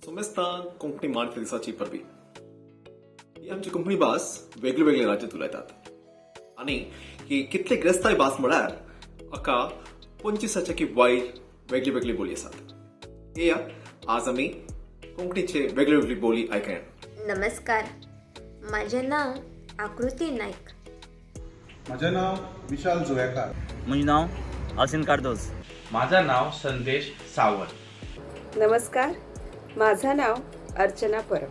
सोमेस्तांक कोंकणी माणफे दिसाची परबी. ही आमची कोंकणी भास वेगळे वेगळे राज्यांत उलयतात आनी ही कितली ग्रेस्ताय भास म्हळ्यार हाका 25च्या की वयर वेगळी वेगळी बोली आसात. येया, आज आमी कोंकणीचे वेगळी वेगळी बोली आयकया. नमस्कार, माझे नाव आकृती नाईक. म्हजें नांव विशाल जुवेकार. म्हजें नांव आलसीन कार्दोज. माझं नाव संदेश सावंत. नमस्कार, माझं नाव अर्चना परब.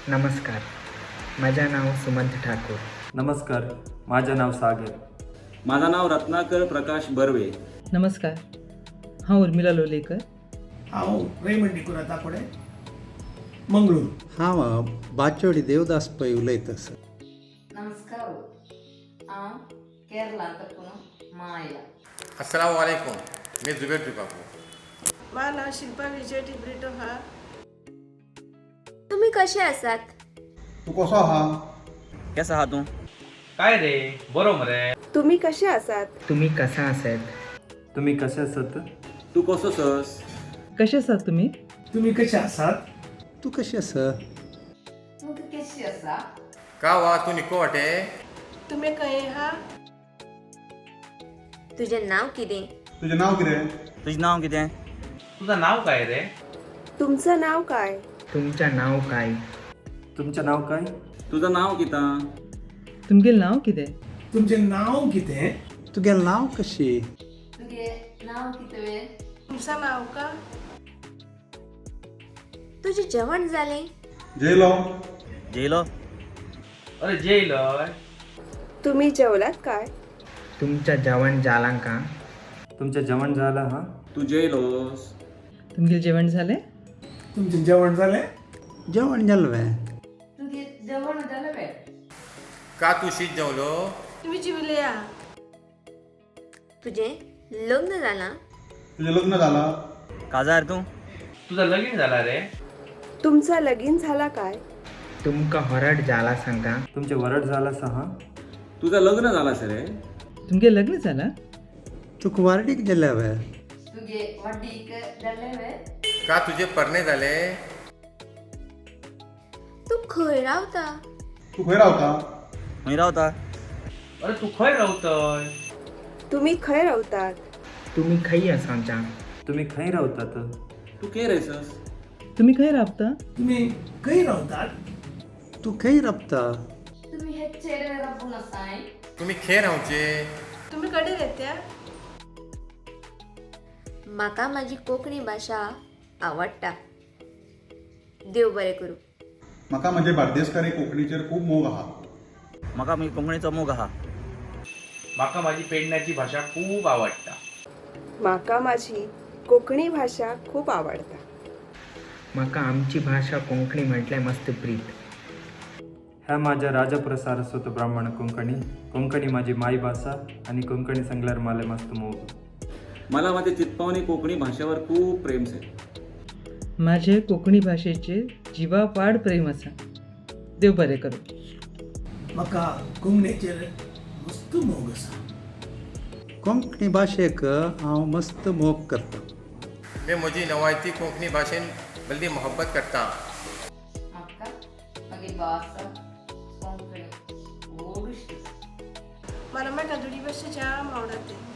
नमस्कार, माझं नाव सुमंत ठाकूर. नमस्कार, माझं नाव सागर. माझं नाव रत्नाकर प्रकाश बर्वे. नमस्कार, हांव उर्मिला लोलयेकर. हांव रेमंड डिकुरा ताकोडे, मंगळूर. हांव बाचोडी देवदास पै उलयतां सर. नमस्कार, हांव केरळांतल्यान माया. अस्सलाम वालेकुम, मी जुबेर जुकापू. माझं नाव शिल्पा विजय डिब्रिटो हा. तुम्ही कसे आसात? तूं कसो आहा? केसो आहा तूं? काय रे, बरो मरे? तुम्ही कसे आसात? तुम्ही कसा आसात? तुम्ही कसे आसात? तूं कसो सस? कशे आसात तुमी? तुम्ही कसे आसात? तूं कशें आसा? तुमकां कशी आसा? का वा तूं निको वाटे. तुम्ही खंय आहा? तुझे नाव कितें? तुजें नांव कितें? तुजें नांव कितें? तुझं नाव काय रे? तुमचं नाव काय? तुमचं नाव काय? तुमचं नाव काय? तुझं नाव कितें? तुमगेलें नांव कितें? तुमचें नाव कितें? तुगेलें नांव कशें? तुगे नाव कितें? तुमचं नाव का? तुझें जेवण जालें? जेयलो? जेयलो? अरे जेयलय. तुम्ही जेवलात काय? तुमचं जेवण जालां का? तुमचं जेवण झालं हा? तूं जेयलोस? तुमगेलें जेवण जालें? तुमचें जेवण जालें? जेवण जालें वे? तुगे जेवण जालें वे? का तूं शीत जेवलो? तुम्ही जेवले आहा? तुझें लग्न जालां? तुजें लग्न जालां? काजार तूं? तुझं लगीन झाला रे? तुमचं लगीन झाला काय? तुमका होरड जाला सांगा? तुमचे वरड झालं आसा हा? तुझं लग्न जालां सर रे? तुमगेलें लग्न जालां? तुका वार्डीक जाल्या वे? तुगे वाडीक जालें वे? का तुझे परणे झाले? तूं खंय रावता? तूं खंय रावता? खंय रावता? अरे तू खंय रावतय? तुम्ही खंय रावतात? तुम्ही खंय आसाच्या? तुम्ही खंय रावतात? तूं खंय रेसस? तुमी खंय रावता? तुम्ही खंय रावतात? तूं खंय राबता? तुमी हे चेडवे राबून आसाय? तुम्ही खंय रावचे? तुम्ही कडे राहत्या? म्हाका म्हाजी कोंकणी भाशा आवडटा. देव बरें करूं. म्हाका म्हजे बार्देसकारी कोंकणीचेर खूब मोग आहा. म्हाका म्हगे कोंकणीचो मोग आहा. म्हाका माझी पेडण्याची भाषा खूप आवडटा. म्हाका माझी कोंकणी भाशा खूप आवडता. म्हाका आमची भाशा कोंकणी म्हटल्यार मस्त प्रीत. ह्या माझ्या राजप्रसारस्वत ब्राह्मण कोंकणी. कोंकणी माझी मायभाषा आणि कोंकणी सांगल्यार मला मस्त मोग. मला माझे चितपावनी कोंकणी भाशेवर खूब प्रेम से. म्हाजें कोंकणी भाशेचेर जिवा पाड प्रेम आसा. देव बरें करूं. म्हाका कोंकणीचेर मस्त मोग आसा. कोंकणी भाशेक हांव मस्त मोग करतां. मी म्हजी नवायती कोंकणी भाशेन बल्ली मोहब्बत करता. म्हाका म्हागे भास कोंकणी व्हड इश्ट. मला माझ्या कादुडी भाशा जाम आवडते.